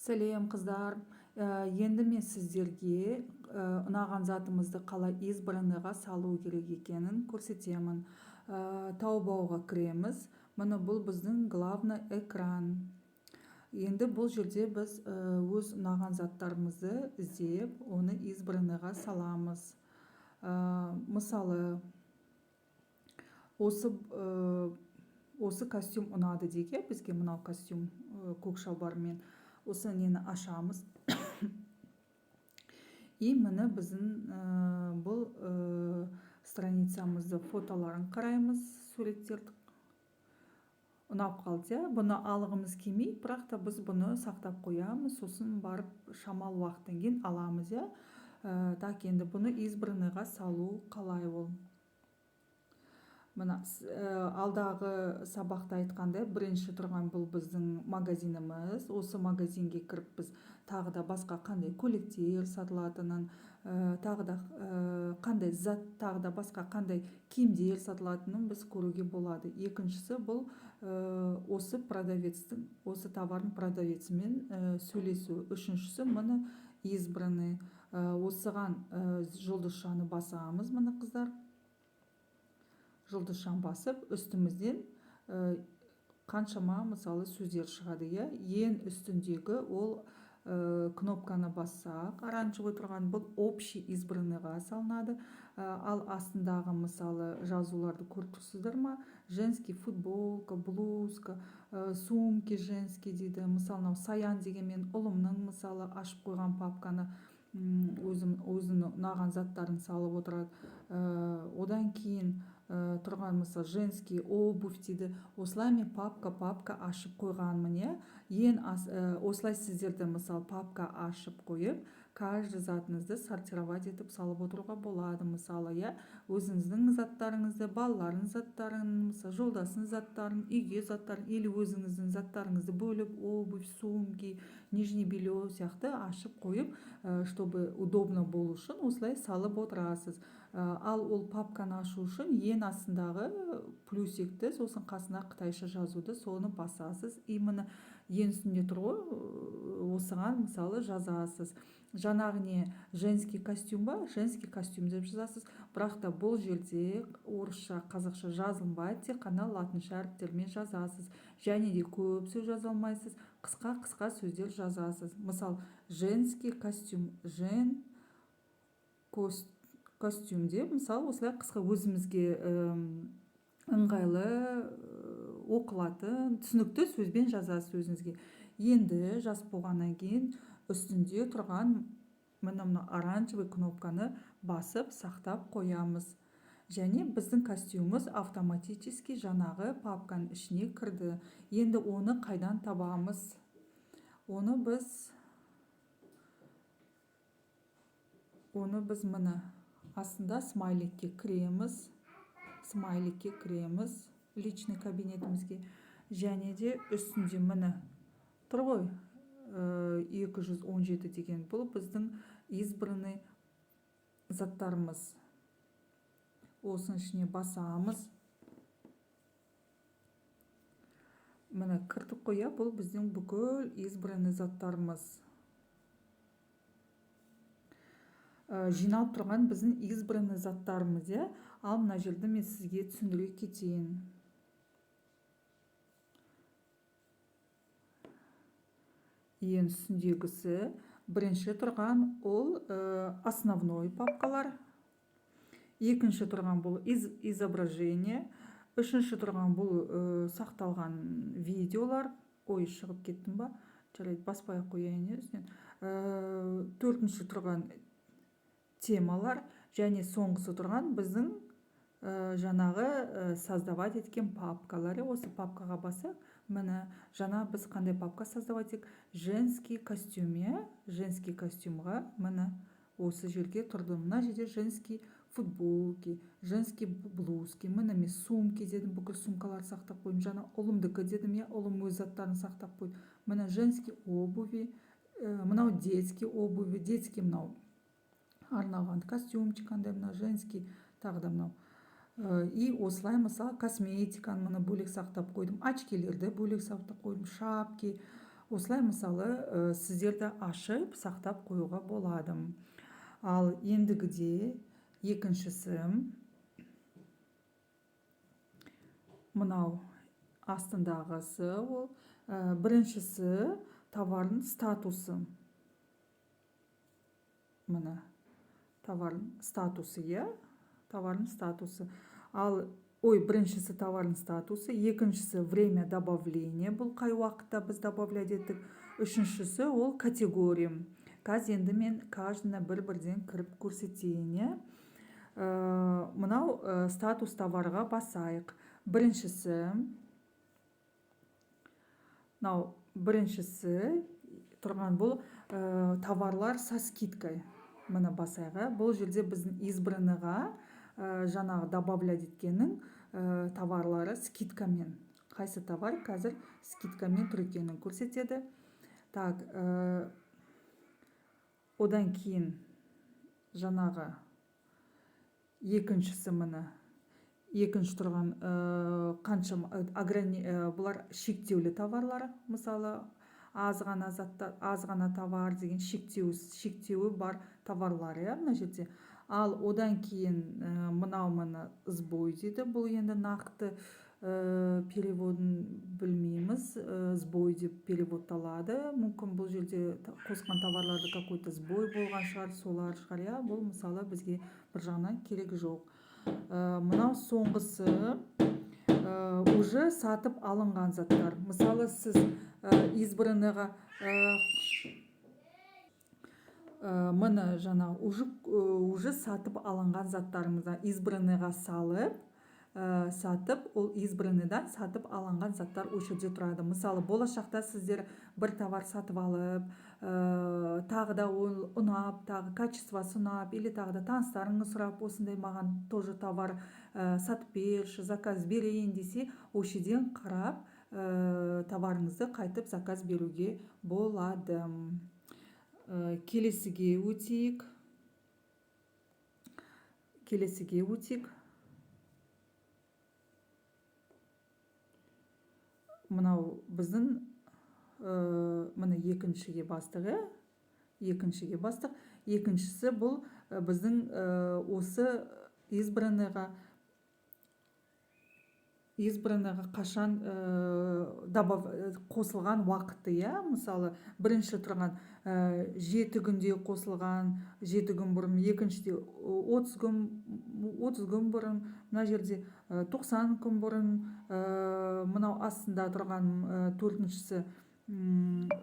Сәлем, қыздар! Енді мен сіздерге ұнаған затымызды қалай избранныйға салу керек екенін көрсетемін. Таобаоға кіреміз. Міне, бұл біздің главный экран. Енді бұл жерде біз өз ұнаған заттарымызды іздеп, оны избранныйға саламыз. Мысалы, осы костюм ұнады дейік, иә, бізге мынау костюм, көк шалбармен. Осы нені ашамыз. И міне, біздің бұл страницамызды, фотоларын қараймыз, суреттерді. Ұнап қалды, иә. Бұны алғымыз келмейді, бірақ та біз бұны сақтап қоямыз, сосын барып шамалы уақыттан кейін аламыз, иә. Так, енді бұны избранныйға салу қалай ол? Мына алдағы сабақта айтқандай, бірінші тұрған бұл біздің магазиніміз. Осы магазинге кіріп, біз тағы да басқа қандай көйлектер сатылатынын, тағы да қандай зат, тағы да басқа қандай киімдер сатылатынын біз көруге болады. Екіншісі, бұл осы продавецтің, осы товардың продавецімен сөйлесу. Үшіншісі, міне, избранный. Осыған жұлдызшаны басамыз. Міне, қыздар, жұлдызшаны басып, үстімізден қаншама, мысалы, сөздер шығады, иә. Ең үстіндегі ол кнопканы бассақ, оранжевый тұрған, бұл общий избранныйға салынады. Ал астындағы, мысалы, жазуларды көріп тұрсыздар ма? Женский футболка, блузка, сумки женский дейді. Мысалы, мынау Саян деген мен ұлымның, мысалы, ашып қойған папканы, өзім өзінің ұнаған заттарын салып отырады. Одан кейін тұрған, мысалы, женский обувь дейді. Осылай мен папка папка ашып қойғанмын, иә. Ең осылай сіздерді, мысалы, папка ашып қойып, каждый затыңызды сортировать етіп салып отыруға болады, мысалы, иә. Өзіңіздің заттарыңызды, балалардың заттарын, мысалы, жолдасының заттарын, үйге заттарын или өзіңіздің заттарыңызды бөліп, обувь, сумки, нижнее белье сияқты ашып қойып, чтобы удобно болу үшін, осылай салып отырасыз. Ал ол папканы ашу үшін ең астындағы плюсикті, сосын қасына қытайша жазуды, соны басасыз. И міне, ең үстінде тұр ғой, осыған, мысалы, жазасыз. Жаңағы не, женский костюм ба, женский костюм деп жазасыз. Бірақ та бұл жерде орысша, қазақша жазылмайды, тек қана латынша әріптермен жазасыз. Және де көп сөз жаза алмайсыз, қысқа қысқа сөздер жазасыз. Мысалы, женский костюм, жен костюм деп, мысалы, осылай қысқа, өзімізге ыңғайлы, оқылатын, түсінікті сөзбен жазасыз өзіңізге. Енді жазып болғаннан кейін үстінде тұрған, міне, мына оранжевый кнопканы басып, сақтап қоямыз. Және біздің костюміміз автоматически жаңағы папканың ішіне кірді. Енді оны қайдан табамыз? Оны біз, міне, астында смайликке кіреміз, смайликке кіреміз, личный кабинетімізге. Және де үстінде, міне, тұр ғой, 217 деген, бұл біздің избранный заттарымыз. Осының ішіне басамыз. Міне, кірдік қой, иә. Бұл біздің бүкіл избранный заттарымыз, жиналып тұрған біздің избранный заттарымыз, иә. Ал мына жерді мен сізге түсіндіре кетейін. Ең үстіндегісі, бірінші тұрған, ол основной папкалар. Екінші тұрған бұл изображение. Үшінші тұрған бұл сақталған видеолар. Ой, шығып кеттім ба? Жарайды, баспай ақ қояйын, иә, үстінен. Төртінші тұрған темалар және соңғысы тұрған біздің жаңағы создавать еткен папкалар. Осы папкаға бассақ, міне, жаңа біз қандай папка создавать еттік? Женский костюм, иә. Женский костюмға, міне, осы жерге тұрды. Мына жерде женский футболки, женский блузки. Міне, мен сумки дедім, бүкіл сумкаларды сақтап қойдым. Жаңа ұлымдікі дедім, иә, ұлым өз заттарын сақтап қойды. Міне, женский обуви, мынау детский обуви, детский мынау арналған костюмчик андай, мына женский, тағы да мынау. И осылай, мысалы, косметиканы, міне, бөлек сақтап қойдым, очкилерді бөлек сақтап қойдым, шапки. Осылай, мысалы, сіздерді ашып, сақтап қоюға болады. Ал ендігіде екіншісі мынау астындағысы, ол біріншісі товардың статусы. Міне, товардың статусы, иә, товардың статусы. Ал, ой, біріншісі товардың статусы, екіншісі время добавления, бұл қай уақытта біз добавлять еттік, үшіншісі ол категория. Қазір енді мен каждый ына бір бірден кіріп көрсетейін, иә. Мынау статус товарға басайық. Біріншісі мынау, біріншісі тұрған бұл товарлар со скидкой. Міне, басайық, иә. Бұл жерде біздің избранный ға жаңағы добавлять еткеннің товарлары скидкамен, қайсы товар қазір скидкамен тұр екенін көрсетеді. Так, одан кейін жаңағы екіншісі, міне, екінші тұрған қанша бұлар шектеулі товарлар. Мысалы, аз ғана заттар, аз ғана товар деген шектеуі бар товарлар, иә, мына жерде. Ал одан кейін мынау, міне, сбой дейді. Бұл енді нақты переводын білмейміз, сбой деп переводталады. Мүмкін, бұл жерде қосқан товарларда какой-то сбой болған шығар, солар шығар, иә. Бұл, мысалы, бізге бір жағынан керек жоқ. Мынау соңғысы уже сатып алынған заттар. Мысалы, сіз избранный ға міне, жаңа уже сатып алынған заттарымызды избранный ға салып, сатып, ол избранный дан сатып алынған заттар осы жерде тұрады. Мысалы, болашақта сіздер бір товар сатып алып, тағы да ол ұнап, тағы качество сы ұнап или тағы да таныстарыңыз сұрап, осындай маған тоже товар сатып берші, заказ берейін десе, осы жерден қарап, товарыңызды қайтып заказ беруге болады. Келесіге өтейік, келесіге өтейік. Мынау біздің міне, екіншіге бастық, иә, екіншіге бастық. Екіншісі бұл біздің осы избранный ға қашан қосылған уақыты, иә. Мысалы, бірінші тұрған 7 күнде қосылған, 7 күн бұрын, екіншіде 30 күн, 30 күн бұрын, мына жерде 90 күн бұрын, мынау астында тұрған төртіншісі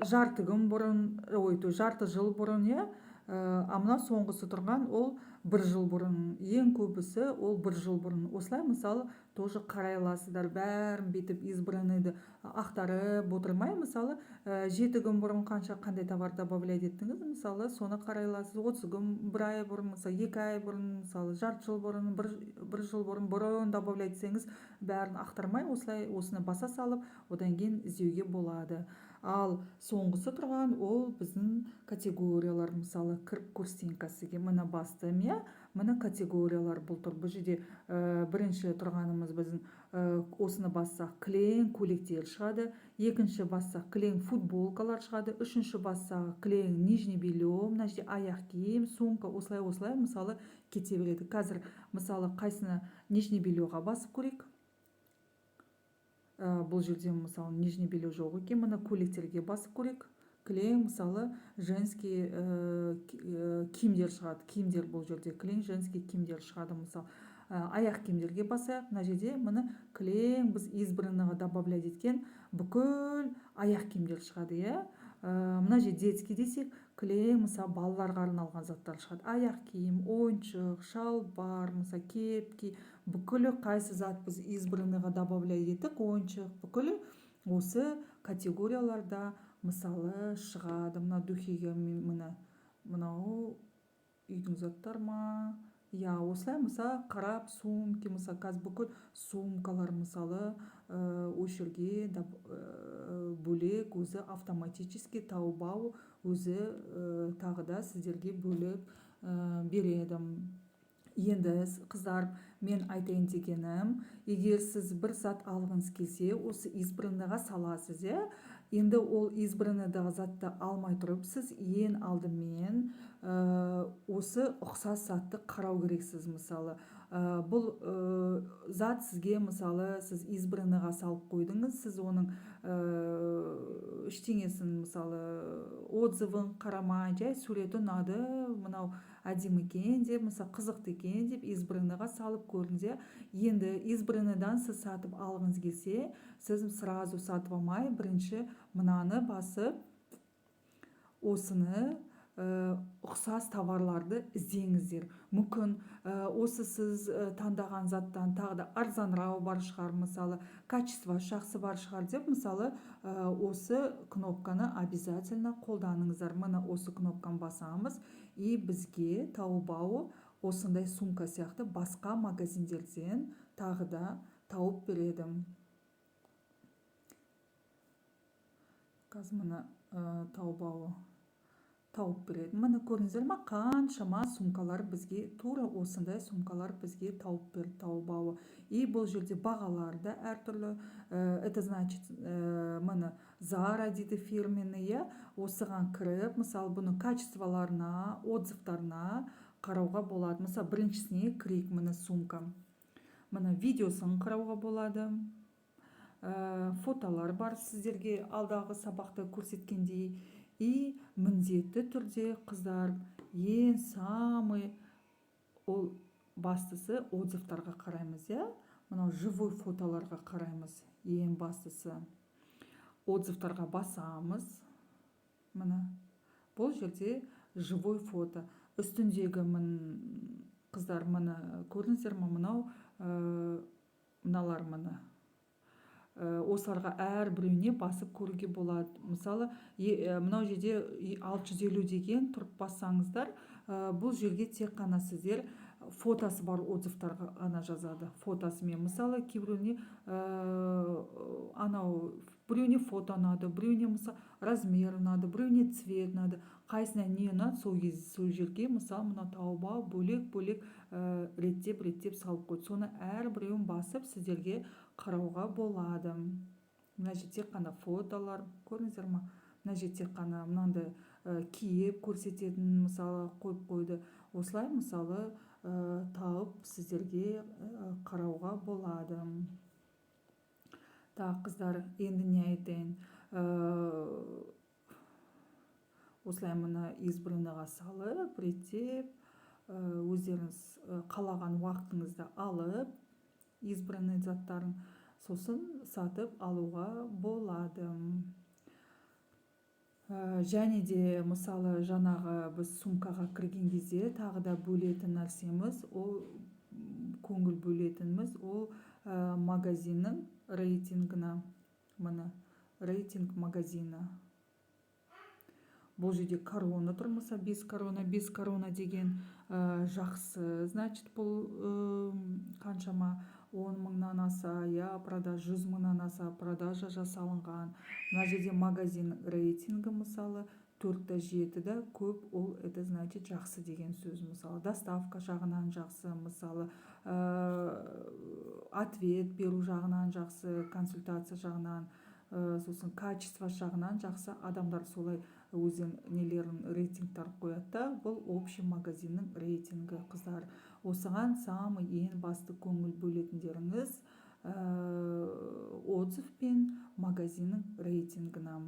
жарты күн бұрын, ой, то жарты жыл бұрын, иә. А мынау соңғысы тұрған ол бір жыл бұрын, ең көбісі ол бір жыл бұрын. Осылай, мысалы, тоже қарай аласыздар. Бәрін бүйтіп избранный ды ақтарып отырмай, мысалы, 7 күн бұрын қанша, қандай товар добавлять еттіңіз, мысалы, соны қарай аласыз. 30 күн, бір ай бұрын, мысалы, 2 ай бұрын, мысалы, жарты жыл бұрын, бір жыл бұрын добавлять етсеңіз, бәрін ақтармай, осылай осыны баса салып, одан кейін іздеуге болады. Ал соңғысы тұрған ол біздің категориялар. Мысалы, кіріп көрсетейін қазір. Міне, бастым, иә. Міне, категориялар бұл тұр. Бұл жерде бірінші тұрғанымыз біздің осыны бассақ, кілең көйлектер шығады, екінші бассақ, кілең футболкалар шығады, үшінші бассақ, кілең нижний белье, мына жерде аяқ киім, сумка, осылай, осылай, мысалы, кете береді. Қазір, мысалы, қайсына, нижний белье ға басып көрейік. Бұл жерде, мысалы, нижний белье жоқ екен. Мына көйлектерге басып көрейік. Кілең, мысалы, женский киімдер шығады, киімдер. Бұл жерде кілең женский киімдер шығады. Мысалы, аяқ киімдерге басайық. Мына жерде, міне, кілең біз избранный ға добавлять еткен бүкіл аяқ киімдер шығады, иә. Мына жерде детский десек, кілең, мысалы, балаларға арналған заттар шығады: аяқ киім, ойыншық, шалбар, мысалы, кепки. Бүкілі, қайсы зат біз избранный ға добавлять еттік, ойыншық, бүкілі осы категорияларда, мысалы, шығады. Мына духи ге, міне, мынау үйдің заттары ма, иә. Осылай, мысалы, қарап, сумки, мысалы, қазір бүкіл сумкалар, мысалы, осы жерге бөлек өзі автоматически Таобао өзі тағы да сіздерге бөліп береді. Енді, қыздар, мен айтайын дегенім, егер сіз бір зат алғыңыз келсе, осы избранный ға саласыз, иә. Енді ол избранныйдағы затты алмай тұрып, сіз ең алдымен осы ұқсас затты қарау керексіз. Мысалы, бұл зат сізге, мысалы, сіз избранныйға салып қойдыңыз, сіз оның ештеңесін, мысалы, отзывын қарамай, жай суреті ұнады, мынау әдемі екен деп, мысалы, қызықты екен деп избранныйға салып көрдіңіз, иә. Енді избранныйдан сіз сатып алғыңыз келсе, сіз сразу сатып алмай, бірінші мынаны басып, осыны ұқсас товарларды іздеңіздер. Мүмкін, осы сіз таңдаған заттан тағы да арзанырау бар шығар, мысалы, качествосы жақсы бар шығар деп, мысалы, осы кнопканы обязательно қолданыңыздар. Міне, осы кнопканы басамыз, и бізге Таобао осындай сумка сияқты басқа магазиндерден тағы да тауып береді. Қазір, міне, Таобао тауып береді. Міне, көрдіңіздер ма, қаншама сумкалар бізге, тура осындай сумкалар бізге тауып берді Таобао. И бұл жерде бағалар да әртүрлі. Это значит, міне, Зара дейді, фирменный, иә. Осыған кіріп, мысалы, бұның качестволарына, отзывтарына қарауға болады. Мысалы, біріншісіне кірейік. Міне, сумка, міне, видеосын қарауға болады, фотолар бар, сіздерге алдағы сабақта көрсеткендей. И міндетті түрде, қыздар, ең самый ол бастысы отзывтарға қараймыз, иә. Мынау живой фотоларға қараймыз. Ең бастысы отзывтарға басамыз. Міне, бұл жерде живой фото үстіндегі. Мін, қыздар, міне, көрдіңіздер ма, мынау мыналар, міне, осыларға әрбіреуіне басып көруге болады. Мысалы, мынау жерде 650 деген тұрып бассаңыздар, бұл жерге тек қана сіздер фотосы бар отзывтарға ғана жазады фотосымен. Мысалы, кейбіреуіне анау, біреуіне фото ұнады, біреуіне, мысалы, размер ұнады, біреуіне цвет ұнады. Қайсысына не ұнады, сол кезде сол жерге, мысалы, мына Таобао бөлек бөлек реттеп реттеп салып қойды. Соны әрбіреуін басып, сіздерге қарауға болады. Мына жерде тек қана фотолар, көрдіңіздер ма? Мына жерде тек қана мынандай киіп көрсететін, мысалы, қойып қойды. Осылай, мысалы, тауып, сіздерге қарауға болады. Так, қыздар, енді не айтайын? Осылай, мына избранныйға салып, реттеп, өздеріңіз қалаған уақытыңызды алып, избранный заттарын сосын сатып алуға болады. Және де, мысалы, жаңағы біз сумкаға кірген кезде тағы да бөлетін нәрсеміз, ол көңіл бөлетініміз, ол магазиннің рейтингіне. Міне, рейтинг магазина. Бұл жерде корона тұр, мысалы, бес корона. Бес корона деген жақсы, значит, бұл қаншама 10 мыңнан аса, иә, продаж, 100 мыңнан аса продажа жасалынған. Мына жерде магазин рейтингі, мысалы, 4 та 7 да көп. Ол, это значит, жақсы деген сөз. Мысалы, доставка жағынан жақсы, мысалы, ответ беру жағынан жақсы, консультация жағынан, сосын качество жағынан жақсы. Адамдар солай өздерінің нелерін, рейтингтар қояды да. Бұл общий магазиннің рейтингі. Қыздар, осыған самый ең басты көңіл бөлетіндеріңіз отзыв пен магазиннің рейтингіне.